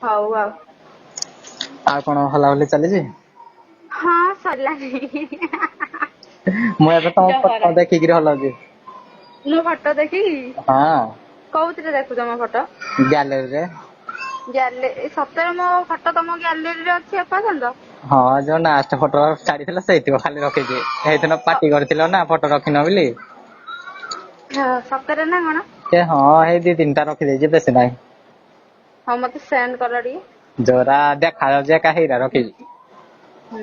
ହଉ ଆଉ। ଆଉ କଣ ହଲା ହଲି ଚାଲିଛି? ହଁ ସରିଲାଣି। ମୁଁ ଏବେ ତମ ଡହରା ଫଟୋ ଦେଖିକିରି ହଲଉଛି। ମୋ ଫଟୋ ଦେଖିକି ହଁ କୋଉଥିରେ ଦେଖୁଛ ମୋ ଫଟୋ? ଗ୍ୟାଲେରୀରେ। ଗ୍ୟାଲେ ସତରେ ମୋ ଫଟୋ ତମ ଗ୍ୟାଲେରୀରେ ଅଛି ଏପର୍ଯ୍ୟନ୍ତ? ହଁ ଯୋଉ ନାଷ୍ଟ ଫଟୋ ଛାଡିଥିଲ ସେଇଥିବ ଖାଲି ରଖିଛି ସେଇଦିନ ପାର୍ଟି କରିଥିଲ ନା ଫଟୋ ରଖିନ ବୋଲି। ହଁ ସତରେ ନା କଣ? ଏ ହଁ ଏଇ ଦି ତିନିଟା ରଖିଦେଇଛି ବେଶୀ ନାହିଁ। ହଁ ମତେ ସେଣ୍ଡ କର ଟିକେ। ଜୋରା ଦେଖା ଯାଉଛି ଏକା ହେଇରା ରଖିଛି। ହୁଁ।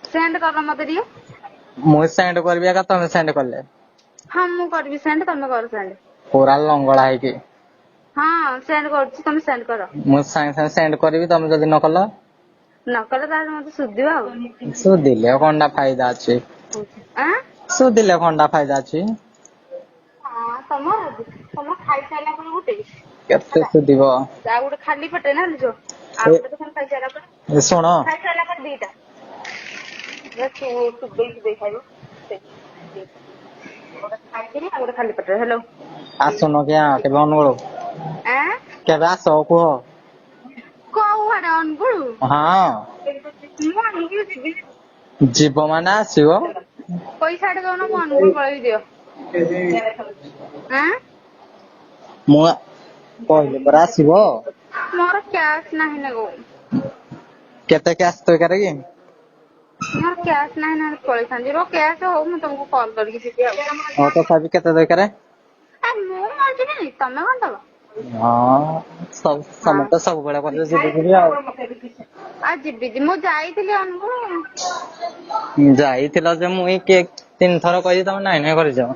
ସେଣ୍ଡ କର ମତେ ଟିକେ। ମୁଁ ସେଣ୍ଡ କରିବି ଏକା ତମେ ସେଣ୍ଡ କଲେ। ହଁ ମୁଁ କରିବି ସେଣ୍ଡ ତମେ କର ସେଣ୍ଡ। ପୁରା ଲଙ୍ଗଳା ହେଇକି। ହଁ ସେଣ୍ଡ କରୁଛି ତମେ ସେଣ୍ଡ କର। ମୁଁ ସାଙ୍ଗେ ସାଙ୍ଗେ ସେଣ୍ଡ କରିବି ତମେ ଯଦି ନ କଲ? ନ କଲେ ତାହେଲେ ମତେ ସୁଧିବ ଆଉ। ସୁଧିଲେ କଣଟା ଫାଇଦା ଅଛି। ଆଁ ସୁଧିଲେ କଣଟା ଫାଇଦା ଅଛି? ହଁ ତମ ତମ ଖାଇସାରିଲା ପରେ ଗୋଟେ କେତେ ହେଲା ସୁଧିବ ଆଉ ଗୋଟେ ଖାଲି ପେଟରେ ନା ଯୋ ଆଉ ଏ ଗୋଟେ ତ ଖାଇସାରିଲା ପରେ ଶୁଣ ଖାଇସାରିଲା ପରେ ଦିଟା। ଚୋବେଇ ଚୋବେଇ ଖାଇବ। ଗୋଟେ ଖାଇକିରି ଆଉ ଗୋଟେ ଖାଲି ପେଟରେ ହେଲୋ। ଆସୁନ କି କେବେ ଅନୁଗୁଳ ଆଁ କେବେ ଆସ କୁହ? କୋଉଆଡେ ଅନୁଗୁଳୁ? ହଁ ମୁଁ ଅନୁଗୁଳୁ ଯିବିନି। ଯିବ ମାନେ ଆସିବ। ପଇସା ଆଡେ ଦଉନ ମୁଁ ଅନୁଗୁଳ ପଳେଇବି ଦିଅ। ଆଁ ମୁଁ କହିଲି ପରା ଆସିବ। ମୋର କ୍ୟାସ୍ ନାହିଁ ନା ଗୋ। କେତେ କ୍ୟାସ୍ ଦରକାର କି? ମୋର କ୍ୟାସ୍ ନାହିଁ ନହେଲେ ପଳେଇଥାନ୍ତି ରୁହ କ୍ୟାସ୍ ହଉ ମୁଁ ତମକୁ କଲ୍ କରିକି ଯିବି ଆଉ। ହଁ ତଥାପି କେତେ ଦରକାର? ଆ ମୁଁ କଣ ଯିବିନି ତମେ କଣ ଦବ? ହଁ ହଁ ସମସ୍ତେ ସବୁବେଳେ କହୁଛ ଯିବି ଯିବି ଆଉ। ଆଉ ଯିବି ମୁଁ ଯାଇଥିଲି ଅନୁଗୁଳୁ। ଯାଇଥିଲ ଯେ ମୁଇଁ କେ ତିନି ଥର କହିଛି ତମେ ନାଇଁ ନାଇଁ କରିଛ।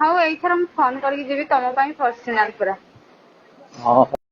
ହଉ ଏଇଥର ମୁଁ ଫୋନ କରିକି ଯିବି ତମ ପାଇଁ ପର୍ସନାଲ ପୁରା। ହଁ।